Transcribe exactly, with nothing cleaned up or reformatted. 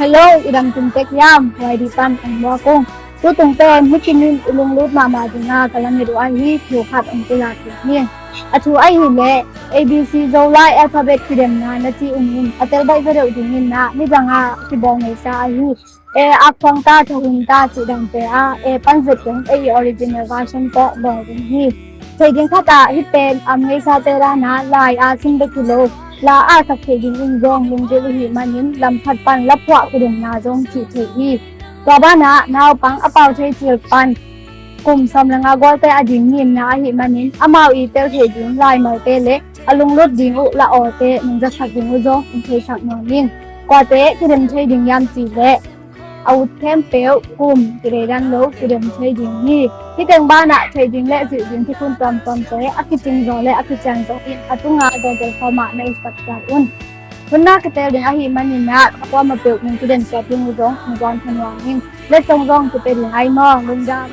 Hello, i dam kim tek hiam? Huai dih pan ong muak ung. Tutung pen hih kinin i lunglut mahmah dinga ka lamet uh ahi thu khat ong kila thei hi. A thu ahih leh A B C Zolai alphabet kidemna na ci ung in a tel baih zaw deuh dingin na nidanga kibawl ngeisa ahi. A, ak phuang ta, tha hun ta cih dangte ah A pan zet teng ei original version tawh bawl ding hi. Thei ding khat ah hih pen am ngeisate dan ah lai a sim bek hi lo, la a sak thei dingin zong lungzil i hih manin lam khat pan laphuah kidemna zong cih theih hi. Tua banah naupang a pau thei cil pan kum sawm le nga gualte a ding ngimna ahih manin amau i tel thei ding laimalte le a lunglut ding uh la awte nungzaksak ding uh zong ong theisak nuam ing. Kuate kidem thei ding hiam cih leh a ut khempeuh kum kideidan lo kidem thei ding hi. Hih teng banah thei ding le zilh ding thukhun tuamtuamte a kicing zaw le a kician zaw in a tunga Google Chrome ah na i subscribe un. Hun na kitel ding ahih manin ah kuamah peuh nung kidem ciat ding uh zong ong zuan kha nuam ing. Letsong zong kipia ding ai maw, lungdam.